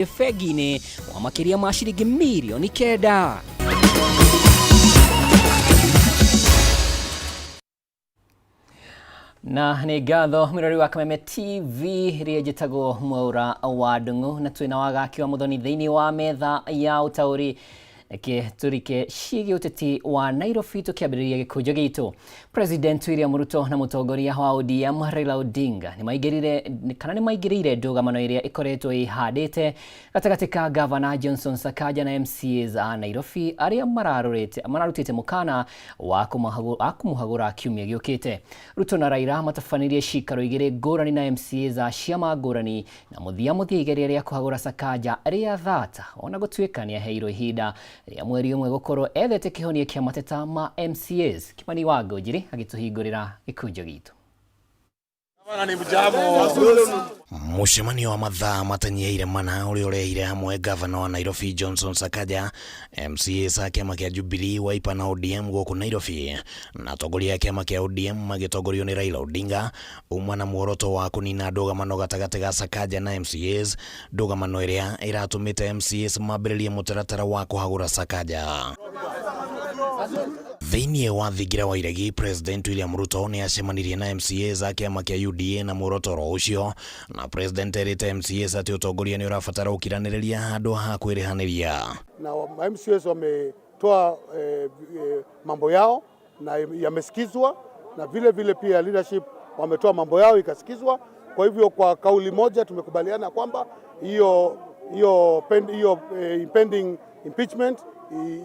Bengi-inĩ wa makĩria ma ciringi mirioni 9. Na nĩ ngatho mwĩrori wa Kameme TV rĩrĩa njĩtagwo Mwaura wa Ndung'u, na twĩna wagaki wa Mũthoni thĩinĩ wa metha ya ũtaũri. Reke tũrike ciĩgiĩ ũteti wa Nairobi tũkĩambĩrĩria gĩkũnjo gitũ. President William Ruto na mũtongoria wa ODM Raila Odinga nĩ maingĩrire kana nĩ maingĩrĩire ndũgamano ĩrĩa ĩkoretwo ĩhandĩte gatagatĩ ka Gavana Johnson Sakaja na MCAs a Nairobi arĩa mararũrĩte mararutĩte mũkana wa kũmũhagũra kiumia gĩũkĩte. Ruto na Raila matabanirie cikaro igĩrĩ ngũrani na MCAs a ciama ngũrani, na mũthia mũthia igeria rĩa kũhagũra Sakaja rĩa thata, ona gũtuĩka nĩ aheirwo ihinda rĩa mweri ũmwe gũkorwo ethete kĩhonia kĩa mateta ma MCAs. Kimani wa Ngũnjiri agĩtũhingũrĩra gĩkũnjo gitũ. Mũcemanio wa mathaa matanyihĩire 4 ũrĩa ũrehire hamwe gavana wa Nairobi Johnson Sakaja, MCAs a kĩama kĩa Jubilee, Wiper na ODM gũkũ Nairobi, na atongoria a kĩama kĩa ODM magĩtongorio nĩ Raila Odinga, uma na muoroto wa kũnina ndũgamano gatagatĩ ga Sakaja na MCAs, ndũgamano ĩrĩa ĩratũmĩte MCAs mambĩrĩrie mũtaratara wa kũhagũra Sakaja. Thĩinĩ wa thingira wa iregi, President William Ruto nĩ acemanirie na MCAs a kĩama kĩa UDA na muoroto oro ũcio, na President erĩte MCAs atĩ ũtongoria nĩ ũrabatara ũkiranĩrĩria handũ ha kwĩrĩhanĩria. Na MCAs wametoa mambo yao na yamesikizwa, na vile vile pia leadership wametoa mambo yao ikasikizwa. Kwa hivyo kwa kauli moja tumekubaliana kwamba hiyo impending impeachment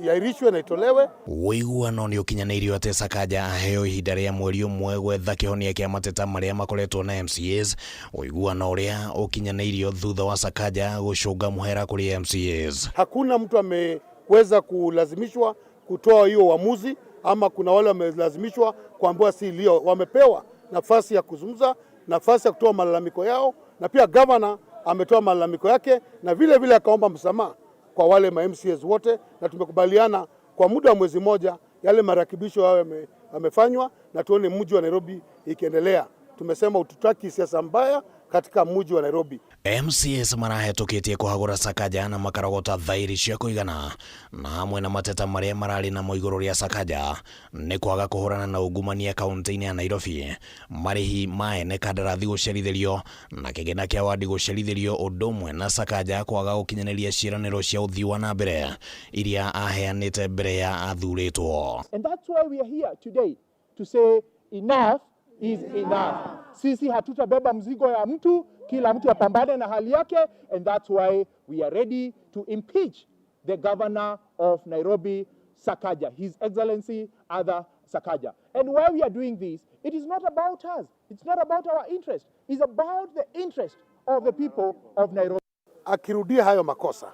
iahirishwe na itolewe. Ũiguano nĩ ũkinyanĩirio atĩ Sakaja aheo ihinda rĩa mweri ũmwe gwetha kĩhonia kĩa mateta marĩa makoretwo na MCAs, ũiguano ũrĩa ũkinyanĩirio thutha wa Sakaja gũcũnga mũhera kũrĩ MCAs. Hakuna mtu ameweza kulazimishwa kutoa hiyo uamuzi, ama kuna wale wamelazimishwa kuambiwa si lio. Wamepewa nafasi ya kuzungumza, nafasi ya kutoa malalamiko yao, na pia governor ametoa malalamiko yake na vile vile akaomba msamaha kwa wale ma MCAs wote, na tumekubaliana kwa muda wa mwezi mmoja yale marekebisho yao yamefanywa na tuone mji wa Nairobi ikiendelea. Tumesema hatutaki siasa mbaya katika mji wa Nairobi. MCAs marahetũkĩtie kũhagũra Sakaja na makarogota thairi cia kũigana, na hamwe na mateta marĩa mararĩ namo igũrũ rĩa Sakaja nĩ kwaga kũhũrana na ungumania kaunti-inĩ ya Nairobi, marĩhi ma ene kandarathi gũcerithĩrio na kĩgĩna kĩa wadi gũcerithĩrio, ũndũ ũmwe na Sakaja kwaga gũkinyanĩria ciĩranĩro cia ũthii wa na mbere iria aheanĩte mbere ya athurĩtwo. And that's why we are here today to say enough is enough. Sisi hatutabeba mzigo ya mtu, kila mtu apambane na hali yake, and that's why we are ready to impeach the governor of Nairobi, Sakaja, His Excellency Arthur Sakaja. And why we are doing this, it is not about us, it's not about our interest, it's about the interest of the people of Nairobi. Akirudia hayo makosa,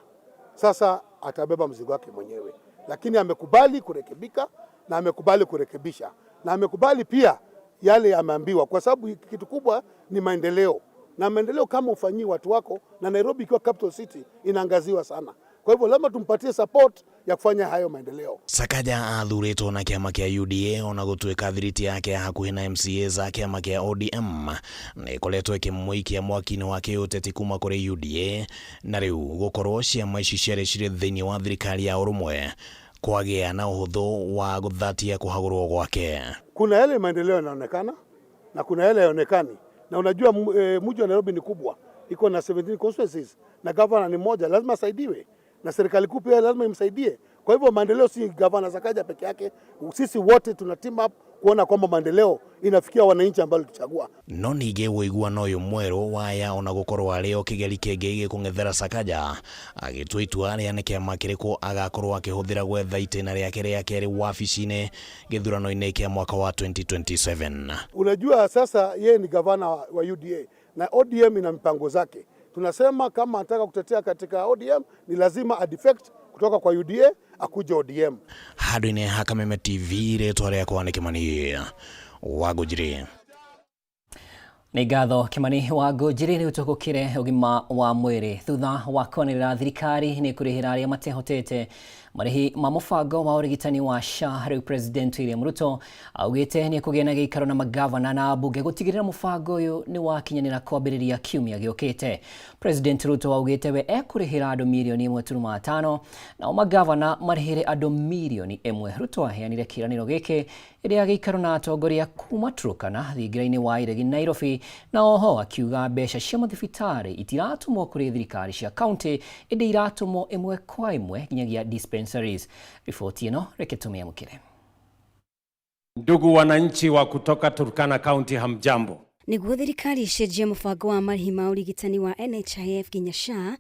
sasa atabeba mzigo wake mwenyewe, lakini amekubali kurekebika na amekubali kurekebisha na amekubali pia yale ameambiwa, kwa sababu kitu kubwa ni maendeleo, na maendeleo kama ufanyii watu wako, na Nairobi ikiwa capital city inaangaziwa sana. Kwa hivyo lazima tumpatie support ya kufanya hayo maendeleo. Sakaja athurĩtwo na kĩama kĩa UDA, ona gũtuĩka thiriti yake ya hakuhĩ na MCAs a kĩama kĩa ODM nĩ ĩkoretwo ĩkĩmũikia mwaki-inĩ wa kĩũteti kuma kũrĩ UDA, na rĩu gũkorwo ciama ici cierĩ cirĩ thĩinĩ wa thirikari ya ũrũmwe kwagĩa na ũhũthũ wa gũthatia kũhagũrwo gwake. Kuna yale maendeleo yanaonekana na kuna yale hayaonekani, na unajua mji wa Nairobi ni kubwa, iko na 17 constituencies na governor ni mmoja, lazima asaidiwe na serikali kuu pia lazima imsaidie. Kwa hivyo maendeleo si governor Sakaja peke yake, sisi wote tuna team up kuona kwamba maendeleo inafikia wananchi ambao tulichagua. No ningĩ ũiguano ũyũ mwerũ waya ona gũkorwo arĩ o kĩgeri kĩngĩ gĩkũng'ethera Sakaja agĩtua itua rĩa nĩ kĩama kĩrĩkũ agakorwo akĩhũthĩra gwetha itĩna rĩake rĩa kerĩ wabici-inĩ gĩthurano-inĩ kĩa mwaka wa 2027. Unajua sasa yeye ni gavana wa UDA na ODM ina mipango zake. Tunasema kama anataka kutetea katika ODM ni lazima adefect kutoka kwa UDA akuje ODM. Handũ-inĩ ha Kameme TV, rĩtwa rĩakwa nĩ Kimani Wangũnjiri. Nĩ ngatho Kimani wa Ngũnjiri. Rĩu tũgũkĩre ũgima wa mwĩrĩ. Thutha wa kwanĩrĩra thirikari nĩ kũrĩhĩra arĩa matehotete marĩhi ma mũbango wa ũrigitani wa SHA, rĩu President William Ruto augĩte nĩ ekũgĩa na gĩikaro na magavana na ambunge gũtigĩrĩra mũbango ũyũ nĩ wakinyanĩra kwambĩrĩria kiumia gĩũkĩte. President Ruto augĩte we ekũrĩhĩra andũ 1.5 mirioni nao magavana marĩhĩre andũ 1 mirioni. Ruto aheanire kĩĩranĩro gĩkĩ hĩndĩ ya gĩikaro na atongoria kuma Turkana thingira-inĩ wa Iregi Nairobi, na oho akiuga mbeca cia mathibitarĩ itiratũmwo kũrĩ thirikari cia kaunti ĩndĩ iratũmwo ĩmwe kwa ĩmwe nginyagia dispensaries. Riboti ĩno reke tũmĩamũkĩre. Ndugu wananchi wa kutoka Turkana County, hamjambo. Nĩguo thirikari icenjie mũbango wa marĩhi ma ũrigitani wa NHIF nginya SHA,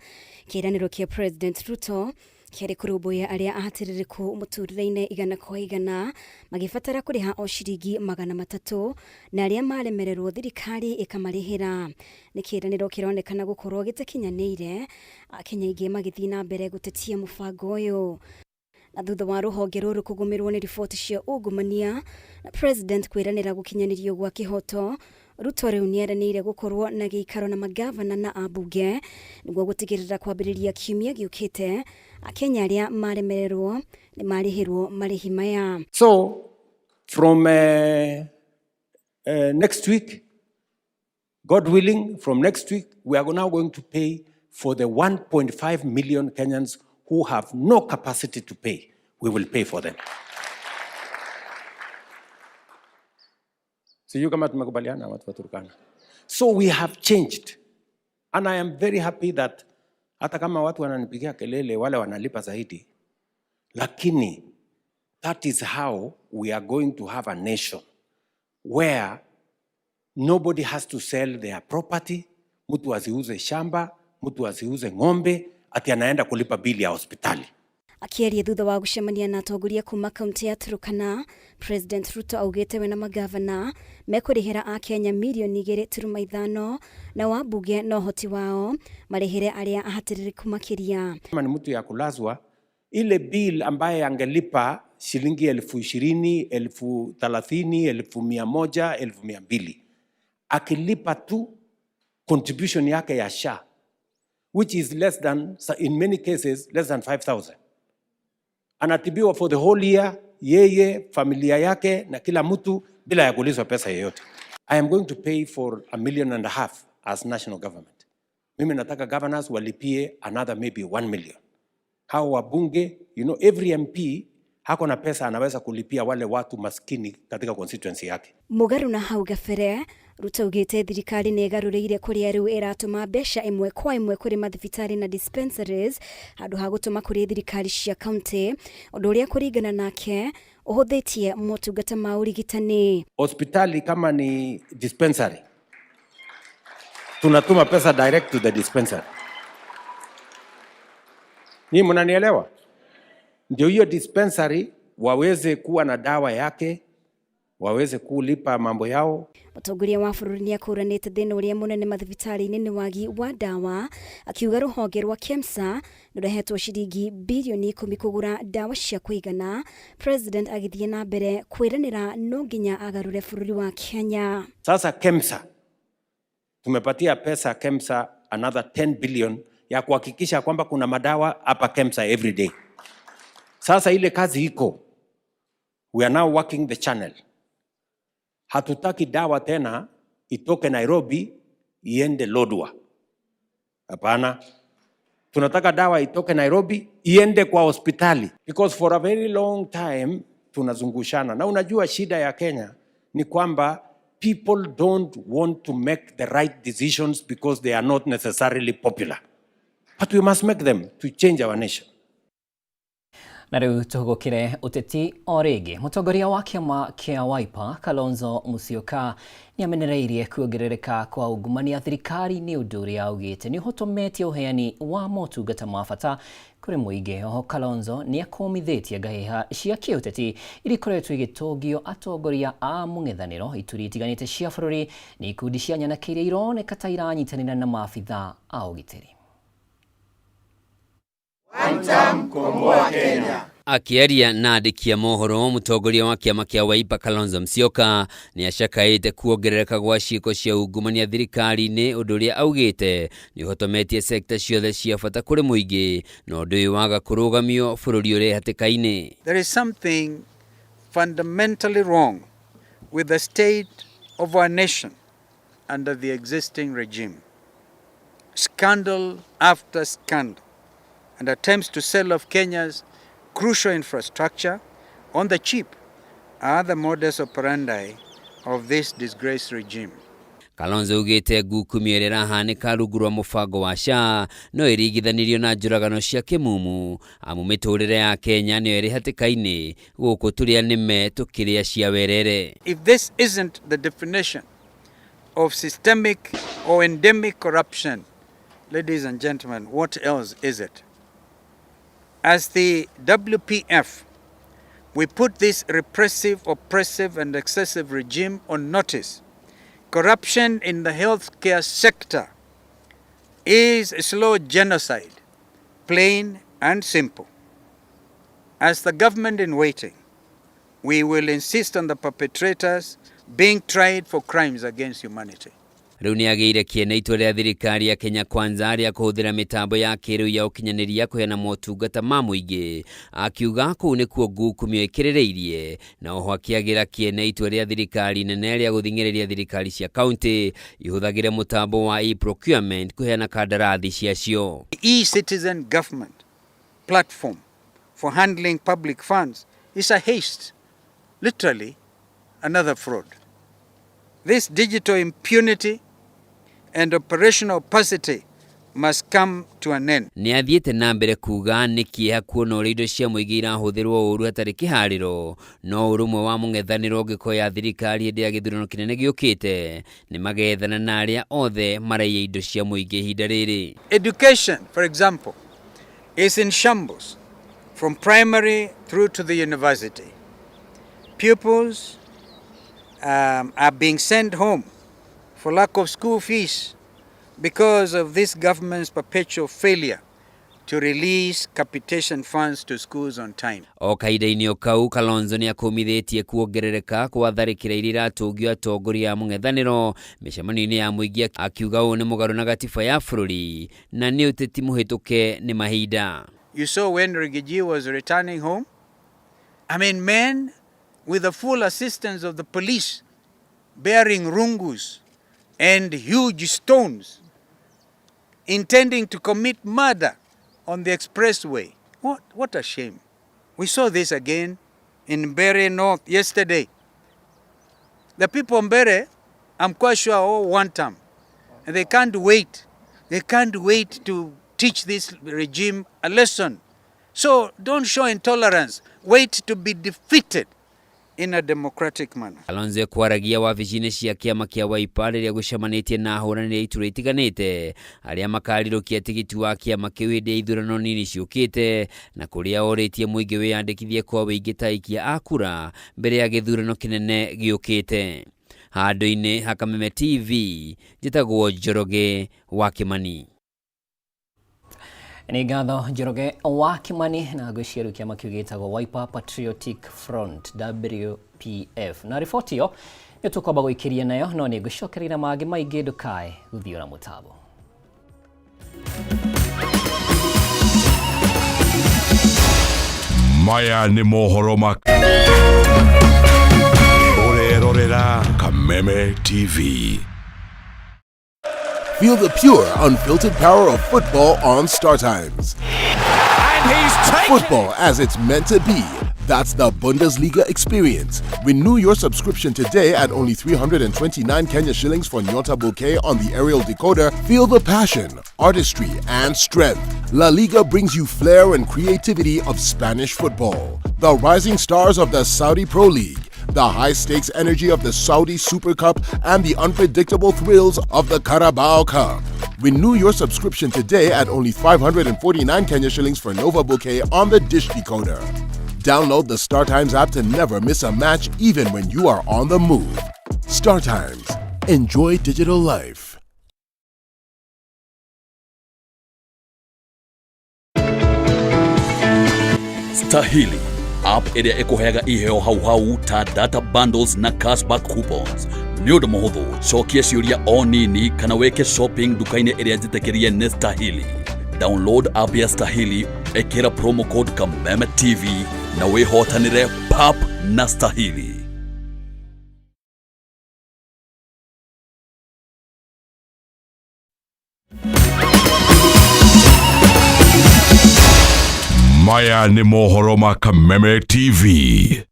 kĩĩranĩro kĩa President Ruto kĩarĩ kũrũmbũiya arĩa ahatĩrĩrĩku mũtũrĩre-inĩ 100% magĩbatara kũrĩha o ciringi 300 na arĩa maremererwo thirikari ĩkamarĩhĩra. Nĩ kĩĩranĩro kĩronekana gũkorwo gĩtakinyanĩire, Akenya aingĩ magĩthiĩ na mbere gũtetia mũbango ũyũ. Na thutha wa rũhonge rũrũ kũgũmĩrwo nĩ riboti cia ungumania na President kwĩranĩra gũkinyanĩrio gwa kĩhoto, Ruto rĩu nĩeranĩire gũkorwo na gĩikaro na magavana na ambunge nĩguo gũtigĩrĩra kwambĩrĩria kiumia gĩũkĩte Akenya arĩa maremererwo nĩ marĩhĩrwo marĩhi maya. So from next week, God willing, from next week, we are now going to pay for the 1.5 million Kenyans who have no capacity to pay. We will pay for them. Sijui kama tumekubaliana watu wa Turkana. So we have changed. And I am very happy that hata kama watu wananipigia kelele wale wanalipa zaidi, lakini that is how we are going to have a nation where nobody has to sell their property, mtu asiuze shamba, mtu asiuze ng'ombe, ati anaenda kulipa bili ya hospitali. Akĩaria thutha wa gũcemania na atongoria kuma kaunti ya Turkana, President Ruto augĩte we na magavana mekũrĩhĩra Akenya 2.5 mirioni na wambunge na ũhoti wao marĩhĩre arĩa ahatĩrĩrĩku makĩria. Kama ni mtu ya kulazwa, ile bill ambaye angelipa shilingi 20,000, 30,000, 100,000, 200,000, akilipa tu contribution yake ya SHA, which is less than, in many cases, less than 5,000. Anatibiwa for the whole year, yeye, familia yake na kila mtu bila ya kulizwa pesa yoyote. I am going to pay for 1.5 million as national government. Mimi nataka governors walipie another maybe 1 million. Hao wabunge, every MP hako na pesa anaweza kulipia wale watu maskini katika constituency yake. Mũgarũ na hau gabere, Ruto augĩte thirikari nĩ ĩgarũrĩire kũrĩa rĩu ĩratũma mbeca ĩmwe kwa ĩmwe kũrĩ mathibitarĩ na dispensaries handũ ha gũtũma kũrĩ thirikari cia kaunti, ũndũ ũrĩa kũringana nake ũhũthĩtie motungata ma ũrigitani. Hospitali kama ni dispensary, tunatuma pesa direct to the dispensary. Ni mnanielewa? Ndio hiyo dispensary waweze kuwa na dawa yake, waweze kulipa mambo yao. Mũtongoria wa bũrũri nĩ akũranĩte thĩna ũrĩa mũnene mathibitarĩ-inĩ nĩ wagi wa ndawa, akiuga rũhonge rwa KEMSA nĩrũhetwo ciringi 10 bilioni kũgũra ndawa cia kũigana, President agĩthiĩ na mbere kwĩranĩra no nginya agarũre bũrũri wa Kenya. Sasa KEMSA tumepatia pesa KEMSA another 10 billion ya kuhakikisha kwamba kuna madawa hapa KEMSA every day. Sasa ile kazi iko, we are now working the channel. Hatutaki dawa tena itoke Nairobi iende Lodwar. Hapana, tunataka dawa itoke Nairobi iende kwa hospitali, because for a very long time tunazungushana. Na unajua shida ya Kenya ni kwamba people don't want to make the right decisions because they are not necessarily popular, but we must make them to change our nation. Na rĩu tũhũgũkĩre ũteti o rĩngĩ. Mũtongoria wa kĩama kĩa Wiper Kalonzo Musyoka nĩ amenereirie kuongerereka kwa ungumania thirikari nĩ ũndũ ũrĩa augĩte nĩ ũhotometie ũheani wa motungata ma bata kũrĩ mũingĩ. Oho Kalonzo nĩ akũmithĩtie ngahĩha cia kĩũteti iria ikoretwo igĩtũngio atongoria a mũng'ethanĩro ituri itiganĩte cia bũrũri nĩ ikundi cia nyanake iria ironeka ta iranyitanĩra na maabitha a ũgitĩri. One term, komboa Kenya. Akĩaria na andĩki a mohoro, mũtongoria wa kĩama kĩa Wiper Kalonzo Musyoka nĩ acakaĩte kuongerereka gwa ciĩko cia ungumania thirikari-inĩ, ũndũ ũrĩa augĩte nĩ ũhotometie sekta ciothe cia bata kũrĩ mũingĩ, na ũndũ ũyũ waga kũrũgamio bũrũri ũrĩ hatĩka-inĩ. There is something fundamentally wrong with the state of our nation under the existing regime. Scandal after scandal and attempts to sell off Kenya's crucial infrastructure on the cheap are the modus operandi of this disgraced regime. Kalonzo augĩte ngukumio ĩrĩa ĩrahanĩka rungu rwa mũbango wa SHA no ĩringithanirio na njũragano cia kĩmumu, amu mĩtũrĩre ya Kenya nĩyo ĩrĩ hatĩka-inĩ gũkũ tũrĩa nĩme tũkĩrĩa cia werere. If this isn't the definition of systemic or endemic corruption, ladies and gentlemen, what else is it? As the WPF, we put this repressive, oppressive, and excessive regime on notice. Corruption in the healthcare sector is a slow genocide, plain and simple. As the government in waiting, we will insist on the perpetrators being tried for crimes against humanity. Rĩu nĩ agĩire kĩene itua rĩa thirikari ya Kenya Kwanza rĩa kũhũthĩra mĩtambo ya kĩrĩu ya ũkinyanĩria kũheana motungata ma mũingĩ, akiuga kũu nĩkuo ngukumio ĩkĩrĩrĩirie, na oho akĩagĩra kĩene itua rĩa thirikari nene rĩa gũthing'ĩrĩria thirikari cia kaunti ihũthagĩre mũtambo wa e-procurement kũheana kandarathi ciacio. The e-citizen government platform for handling public funds is a haste, literally another fraud. This digital impunity and operational opacity must come to an end. Nĩ athiĩte na mbere kuga nĩ kĩeha kuona ũrĩa indo cia mũingĩ irahũthĩrwo ũru hatarĩ kĩharĩro, no ũrũmwe wa mũng'ethanĩro ũngĩkoya thirikari hĩndĩ ya gĩthurano kĩnene gĩũkĩte nĩ magethana na arĩa othe maraiya indo cia mũingĩ ihinda rĩrĩ. Education, for example, is in shambles from primary through to the university. Pupils are being sent home for lack of school fees because of this government's perpetual failure to release capitation funds to schools on time. O kahinda-inĩ o kau, Kalonzo nĩ akũmithĩtie kuongerereka kwa tharĩkĩra iria iratũngio atongoria a mũng'ethanĩro mĩcemanio-inĩ ya mũingĩ, akiuga ũũ nĩ mũgarũ na gatiba ya bũrũri na nĩ ũteti mũhĩtũke nĩ mahinda. You saw when Riggy G was returning home, I mean, men with the full assistance of the police bearing rungus and huge stones, intending to commit murder on the expressway. What a shame. We saw this again in Mbeere North yesterday. The people in Mbeere, I'm quite sure, all want them. And they can't wait. They can't wait to teach this regime a lesson. So don't show intolerance. Wait to be defeated in a democratic manner. Kalonzo kwaragia wabici-inĩ cia kĩama kĩa Wiper rĩrĩa gũcemanĩtie na ahũranĩri a iturwa itiganĩte arĩa makarirũkia tigiti wa kĩama kĩu hĩndĩ ya ithurano nini ciũkĩte, na kũrĩa orĩtie mũingĩ wĩyandĩkithie kwa wĩingĩ ta aikia a kura mbere ya gĩthurano kĩnene gĩũkĩte. Handũ-inĩ ha Kameme TV, njĩtagwo Njoroge wa Kimani. Nĩ ngatho Njoroge wa Kimani, na ngwĩciria rĩu kĩama kĩu gĩtagwo Wiper Patriotic Front WPF. Na riboti ĩyo nĩ tũkwamba gũikĩria nayo, no nĩ ngũcokeria mangĩ maingĩ, ndũkae gũthiũra mũtambo. Maya nĩ mohoro ma ũrerorera Kameme TV. Feel the pure, unfiltered power of football on StarTimes. And he's taken Football as it's meant to be. That's the Bundesliga experience. Renew your subscription today at only 329 Kenya shillings for Nyota Bouquet on the aerial decoder. Feel the passion, artistry, and strength. La Liga brings you flair and creativity of Spanish football. The rising stars of the Saudi Pro League, the high-stakes energy of the Saudi Super Cup, and the unpredictable thrills of the Carabao Cup. Renew your subscription today at only 549 Kenya shillings for Nova Bouquet on the Dish Decoder. Download the StarTimes app to never miss a match, even when you are on the move. StarTimes. Enjoy digital life. Stahili app ĩrĩa ĩkũheaga iheo hau hau ta data bundles na cashback coupons. Nĩ ũndũ mũhũthũ, cokia ciũria o nini kana wĩke shopping nduka-inĩ ĩrĩa njĩtĩkĩrie nĩ Stahili. Download app ya Stahili, ĩkĩra promo code Kameme TV na wĩhotanĩre pap na Stahili. Maya nĩ mohoro ma Kameme TV.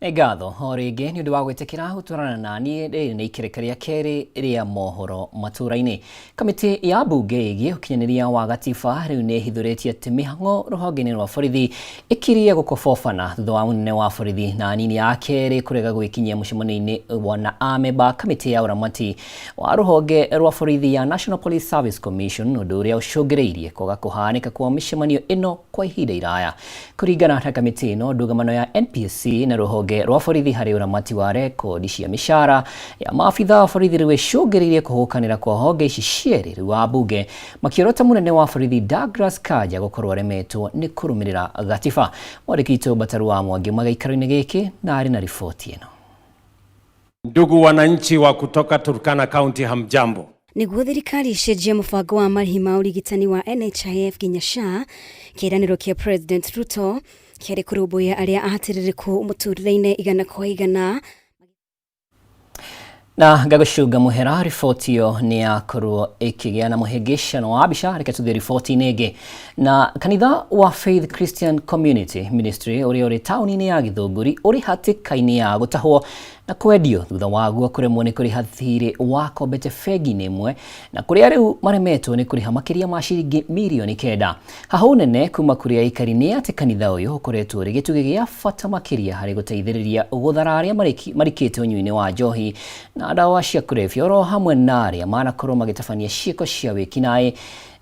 Nĩ ngatho o rĩngĩ nĩ ũndũ wa gwĩtĩkĩra gũtwarana na niĩ. Rĩrĩ nĩ ikereka rĩa kerĩ rĩa mohoro matũũra-inĩ. Kamĩtĩ ya mbunge ĩgiĩ ũkinyanĩria wa gatiba rĩu nĩ ĩhithũrĩtie atĩ mĩhang'o rũhonge-inĩ rwa borithi ĩkirie gũkobobana thutha wa mũnene wa borithi na anini a kerĩ kũrega gwĩkinyia mũcemanio-inĩ na amemba kamĩtĩ ya ũramati wa rũhonge rwa borithi ya National Police Service Commission, ũndũ ũrĩa ũcũngĩrĩirie kwaga kũhanĩka kwa mĩcemanio ĩno kwa ihinda iraya. Kũringana na kamĩtĩ ĩno, ndũgamano ya NPSC na rũhonge rwa borithi harĩ ũramati wa rekondi cia mĩcara ya maabitha wa borithi rĩu ĩcũngĩrĩirie kũhũkanĩra kwa honge ici cierĩ, rĩu ambunge makĩorota mũnene wa borithi Douglas Kanja gũkorwo aremetwo nĩ kũrũmĩrĩra gatiba. Mwandĩki witũ Mbataru wa Mwangi magaikaro-inĩ gĩkĩ na arĩ na riboti ĩno. Ndugu wananchi wa kutoka Turkana County, hamjambo. Nĩguo thirikari icenjie mũbango wa marĩhi ma ũrigitani wa NHIF nginya SHA, kĩĩranĩro kĩa President Ruto kĩarĩ kũrũmbũiya arĩa ahatĩrĩrĩku mũtũrĩre-inĩ 100%. Na ngagũcunga mũhera, riboti ĩyo nĩ yakorwo ĩkĩgĩa na mũhĩngĩcano wa mbica. Reke tũthiĩ riboti-inĩ ĩngĩ. Na kanitha wa Faith Christian Community Ministry ũrĩa ũrĩ taũni-inĩ ya Gĩthũngũri ũrĩ hatĩka-inĩ ya gũtahwo na kwendio thutha waguo kũremwo nĩ kũrĩha thirĩ wakombete bengi-inĩ ĩmwe, na kũrĩa rĩu maremetwo nĩ kũrĩha makĩria ma ciringi mirioni 9. Hahũ nene kuma kũrĩ aikari nĩ atĩ kanitha ũyũ ũkoretwo ũrĩ gĩtugĩ gĩa bata makĩria harĩ gũteithĩrĩria gũthara arĩa marikĩte ũnyui-inĩ wa njohi na ndawa cia kũrebia, oro hamwe na arĩa manakorwo magĩtabania ciĩko cia wĩkinaĩ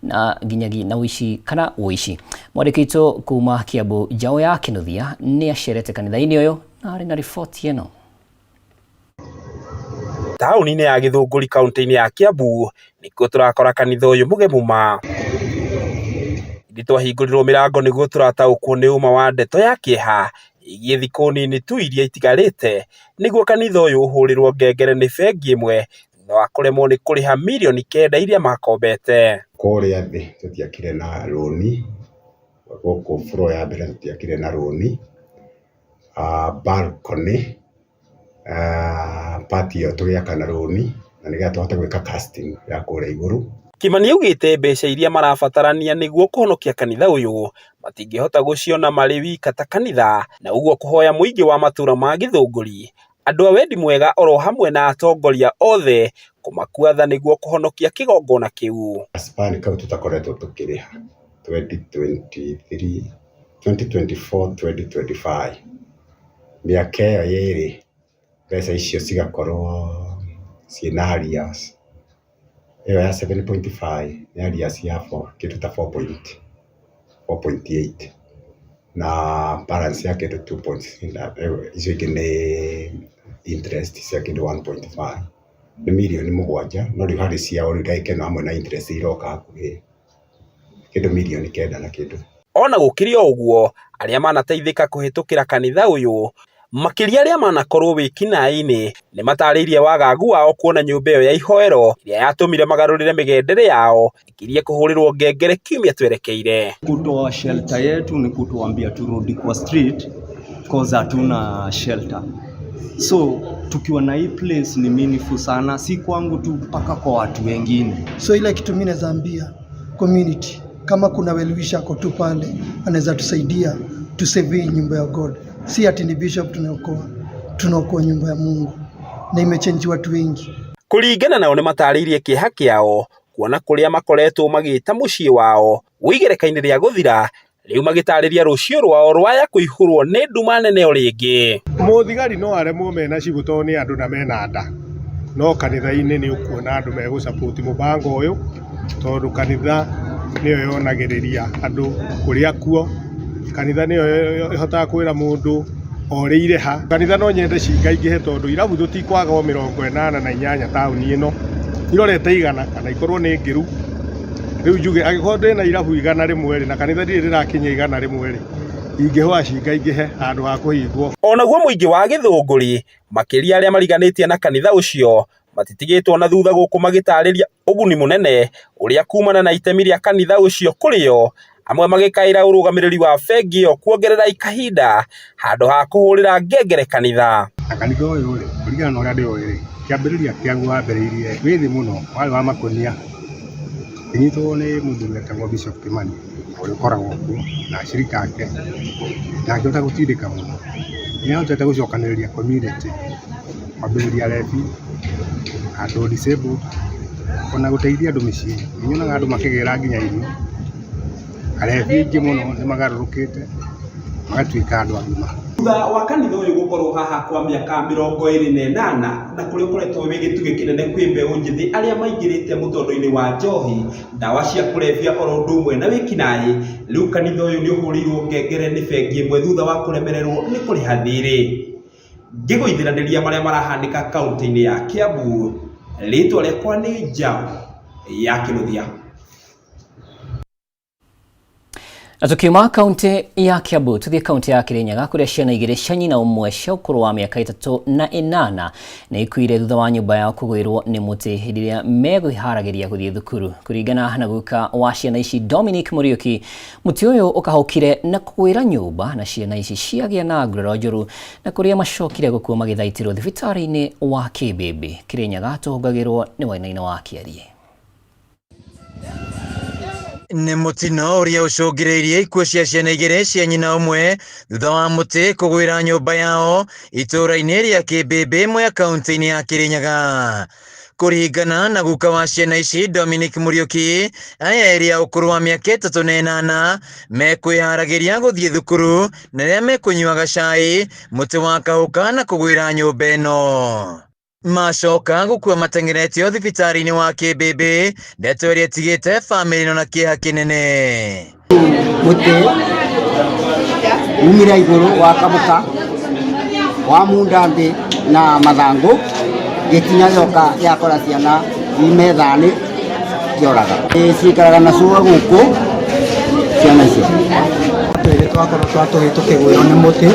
na nginyagia na ũici kana ũici. Mwandĩki witũ kuma Kiambu, Njaũ ya Kĩnuthia, nĩ acerete kanitha-inĩ ũyũ na arĩ na riboti ĩno. Taũni-inĩ ya Gĩthũngũri, kaunti-inĩ ya Kiambu, nĩkuo tũrakora kanitha ũyũ mũgemu ma. Ĩndĩ twahingũrirwo mĩrango nĩguo tũrataũkwo nĩ ũma wa ndeto ya kĩeha ĩgiĩ thikũ nini tu iria itigarĩte nĩguo kanitha ũyũ ũhũrĩrwo ngengere nĩ bengi ĩmwe thutha wa kũremwo nĩ kũrĩha mirioni 9 iria makombete. Kũrĩa thĩ tũtiakire na rũni, gũkũ floor ya mbere tũtiakire na rũni, balcony part ĩyo tũgĩaka na rũni na nĩgetha tũhote gwĩka casting ya kũrĩa igũrũ. Kimani augĩte mbeca iria marabatarania nĩguo kũhonokia kanitha ũyũ matingĩhota gũciona marĩ wika ta kanitha, na ũguo kũhoya mũingĩ wa matũra ma Gĩthũngũri, andũ a wendi mwega oro hamwe na atongoria othe kũmakua tha nĩguo kũhonokia kĩgongona kĩu. Span kau tũtakoretwo tũkĩrĩha 2023, 2024, 2025, mĩaka ĩyo ĩrĩ mbeca icio cigakorwo ciĩna arrears. Ĩyo ya 7.5 nĩ arrears ya kĩndũ ta 4.8 na balance ya kĩndũ 2. Icio ingĩ nĩ interest cia kĩndũ 1.5, nĩ mirioni 7, no rĩu harĩ ciao rĩu ndagĩka ĩno hamwe na interest iroka hakuhĩ kĩndũ mirioni 9 na kĩndũ. Ona gũkĩrĩ o ũguo, arĩa manateithĩka kũhĩtũkĩra kanitha ũyũ, makĩria arĩa manakorwo wĩkinaĩ-inĩ, nĩ matarĩirie wagagu wao kuona nyũmba ĩyo ya ihoero ĩrĩa yatũmire magarũrĩre mĩgendere yao ikirie kũhũrĩrwo ngengere kiumia twerekeire. Kutoa shelter yetu ni kutuambia turudi kwa street cause hatuna shelter. So tukiwa na hii place ni meaningful sana, si kwangu tu, mpaka kwa watu wengine. So ile kitu mimi naweza ambia community, kama kuna well-wisher ako tu pale anaweza tusaidia tu save hii nyumba ya God. Si ati ni bishop tunaokoa, tunaokoa nyumba ya Mungu na imechange watu wengi. Kũringana nao, nĩ matarĩirie kĩeha kĩao kuona kũrĩa makoretwo magĩta mũciĩ wao wĩigereka-inĩ rĩa gũthira, rĩu magĩtarĩria rũciũ rwao rwaya kũihũrwo nĩ nduma nene o rĩngĩ. Mũthigari no aremwo mena cibũ tondũ nĩ andũ na mena nda, no kanitha-inĩ nĩ ũkuona andũ megũ support mũbango ũyũ tondũ kanitha nĩyo yonagĩrĩria andũ kũrĩa kuo, kanitha nĩyo ĩhotaga kwĩra mũndũ orĩire ha. Kanitha no nyende cingaingĩhe tondũ irabu tũtikwaga o 88 taũni ĩno, irorete 100 kana ikorwo nĩ ngĩru. Rĩu njuge angĩkorwo ndĩna irabu 100 rĩ, na kanitha ndirĩ ndĩrakinyia 100 rĩ, ingĩhoya cingaingĩhe handũ ha kũhingwo. Onaguo mũingĩ wa Gĩthũngũri makĩria arĩa mariganĩtie na kanitha ũcio matitigĩtwo na thutha gũkũ magĩtarĩria ũguni mũnene ũrĩa kumana na itemi rĩa kanitha ũcio kũrĩ o, amwe magĩkaĩra ũrũgamĩrĩri wa bengi ĩyo kuongerera kahinda handũ ha kũhũrĩra ngengere kanitha. Na kanitha ũyũ rĩ, kũringana na ũrĩa ndĩũĩ rĩ, kĩambĩrĩria kĩaguo wambĩrĩirie wĩ thĩ mũno, warĩ wa makũnia, ũkĩnyitwo nĩ mũthuri wetagwo Bishop Kimani ũrĩa ũkoragwo kuo na acirika ake, na akĩhota gũtindĩka mũno. Nĩ ahotete gũcokanĩrĩria community, kwambĩrĩria rebi, andũ disabled, ona gũteithia andũ mĩciĩ. Nĩ nyonaga andũ makĩgĩra nginya irio, arebi aingĩ mũno nĩ magarũrũkĩte magatuĩka andũ agima. Thutha wa kanitha ũyũ gũkorwo haha kwa mĩaka 28 na kũrĩa ũkoretwo wĩ gĩtugĩ kĩnene kwĩ mbeũ njĩthĩ arĩa maingĩrĩte mũtondo-inĩ wa njohi, ndawa cia kũrebia oro ũndũ ũmwe na wĩkinaĩ, rĩu kanitha ũyũ nĩ ũhũrĩirwo ngengere nĩ bengi ĩmwe thutha wa kũremererwo nĩ kũrĩha thirĩ. Ngĩgũithĩranĩria marĩa marahanĩka kaũntĩ-inĩ ya Kiambu, rĩtwa rĩakwa nĩ Njaũ ya Kĩnuthia. Na tukiuma kaunti ya Kiambu tuthie kaunti ya Kirinyaga kuria ciana igĩrĩ cia nyina ũmwe cia ũkũrũ wa mĩaka 38 nĩ ikuire thutha wa nyũmba yao kũgwĩrwo nĩ mũtĩ hĩndĩ ĩrĩa megwĩharagĩria gũthiĩ thukuru. Kũringana na guka wa ciana ici Dominic Mũriũki, mũtĩ ũyũ ũkahũkire na kũgwĩra nyũmba na ciana ici ciagĩa na nguraro njũru na kũrĩa macokire gũkua magĩthaitĩrwo thibitarĩ-inĩ wa Kĩmbĩmbĩ. Kirinyaga tũhũngagĩrwo nĩ Wainaina wa Kĩarie. Nĩ mũtino ũrĩa ũcũngĩrĩirie ikuũ cia ciana igĩrĩ cia nyina ũmwe thutha wa mũtĩ kũgwĩra nyũmba yao itũũra-inĩ rĩa Kĩmbĩmbĩ Mwea kaũntĩ-inĩ ya Kĩrĩnyaga. Kũringana na guka wa ciana ici Dominic Mũriũki, aya erĩ a ũkũrũ wa mĩaka 38 mekwĩharagĩria gũthiĩ thukuru na rĩrĩa mekũnyuaga cai mũtĩ wakahũka na kũgwĩra nyũmba ĩno. Macoka gũkua mateng'eretio thibitarĩ-inĩ wa Kĩmbĩmbĩ, ndeto ĩrĩa ĩtigĩte bamĩrĩ ĩno na kĩeha kĩnene. Mũtĩ umire igũrũ wakamũka wamunda thĩ na mathangũ gĩkinya gĩoka gĩakora ciana i metha-inĩ kĩoraga. Cikaraga na cũa gũkũ ciana icio. Twĩrĩ twakorwo twatũhĩ tũkĩgwĩrwo nĩ mũtĩ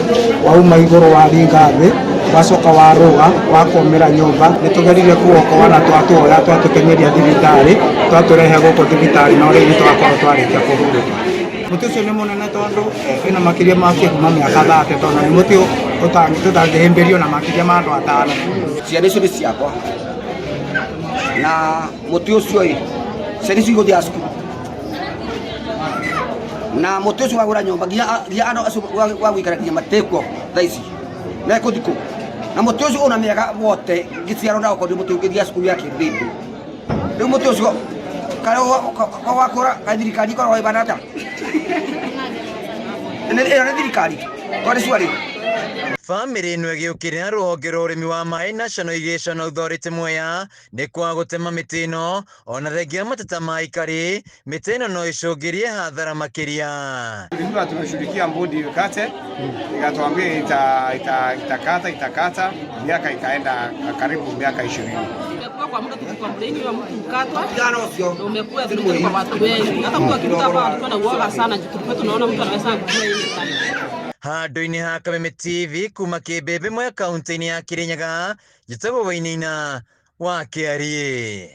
wauma igũrũ waringa thĩ wacoka warũga wakomera nyũmba. Nĩ tũgeririe kũwokoa na twatũoya twatũteng'eria thibitarĩ twatũrehe gũkũ thibitarĩ no rĩu nĩ twakorwo twarĩkia kũhurũka. Mũtĩ ũcio nĩ mũnene tondũ wĩna makĩria ma kuma mĩaka 30 tondũ nĩ mũtĩ tũtangĩhĩmbĩrio na makĩria ma andũ atano. Ciana icio nĩ ciakwa na mũtĩ ũcio ĩ ciana icio igũthiaga cukuru na mũtĩ ũcio wagũra nyũmba nginya andũ acio wa gũikara nginya matekuo thaa ici mekũthi kũ na mũtĩ ũcio una mĩaka wote ngĩciarwo ndaũkorire mũtĩ ũngĩthiaga cukuru ya Kĩmbĩmbĩ. Rĩu mũtĩ ũcio karĩa wakũra kaĩ thirikari ĩkoragwo ĩbana atĩa? Ĩno nĩ thirikari tondũ cuarĩ. Bamĩrĩ ĩno ĩgĩũkĩrĩra rũhonge rwa ũrĩmi wa maĩ National Irrigation Authority Mwea nĩ kwaga gũtema mĩtĩ ĩno ona thengia mateta ma aikari mĩtĩ ĩno no ĩcũngĩrie hathara makĩria. Tulikuwa tumeshughulikia mbudi ikate, ikatuambia itakata itakata, miaka ikaenda karibu miaka 20. Tumekuwa kwa muda tukicomplain hiyo mtu ukatwa na umekuwa dhuluma kwa watu wengi. Hata mtu akipita hapa alikuwa na uoga sana, juu tulikuwa tunaona mtu anaweza kukua hivi sana. Handũ-inĩ ha Kameme TV kuma Kĩmbĩmbĩ Mwea kaũntĩ-inĩ ya Kĩrĩnyaga, njĩtagwo Wainaina wa Kĩariĩ.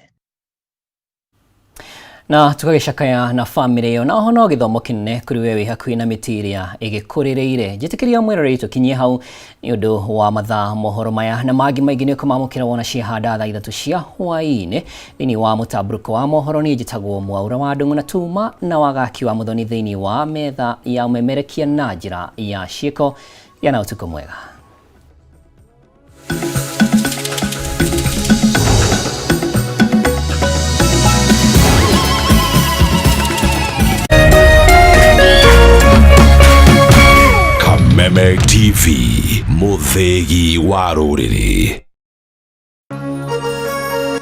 Na tũgagĩcakaya na bamĩrĩ ĩyo na oho no gĩthomo kĩnene kũrĩ we wĩ hakuhĩ na mĩtĩ ĩrĩa ĩgĩkũrĩrĩire. Njĩtĩkĩria mwĩroreri tũkinyie hau nĩ ũndũ wa mathaa mohoro maya na mangĩ maingĩ nĩ ũkũmamũkĩra wona ciahanda thaa 3 cia hwaĩ-inĩ thĩinĩ wa mũtambũrũko wa mohoro. Niĩ njĩtagwo Mwaura wa Ndung'u na tuma na wagaki wa Muthoni thĩinĩ wa metha ya ũmemerekia na njĩra ya ciĩko. Gĩa na ũtukũ mwega. Kameme TV, mũthĩgi wa rũrĩrĩ.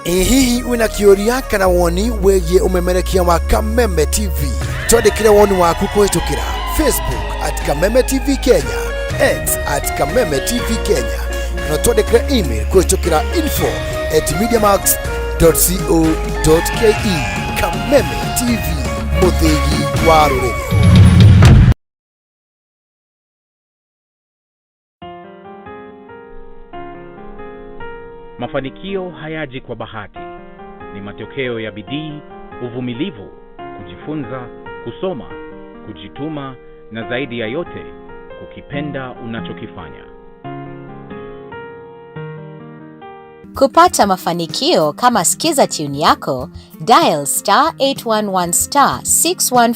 Ĩ hihi wĩna kĩũria kana woni wĩgiĩ ũmemerekia wa Kameme TV? Twandĩkĩre woni waku kũhĩtũkĩra Facebook at Kameme TV Kenya, X at Kameme TV Kenya, kana twandĩkĩre email kũhĩtũkĩra info@mediamax.co.ke. Kameme TV, mũthĩgi wa rũrĩrĩ. Mafanikio hayaji kwa bahati, ni matokeo ya bidii, uvumilivu, kujifunza, kusoma, kujituma na zaidi ya yote, kukipenda unachokifanya. Kupata mafanikio kama Skiza tune yako, dial star 811 star 614.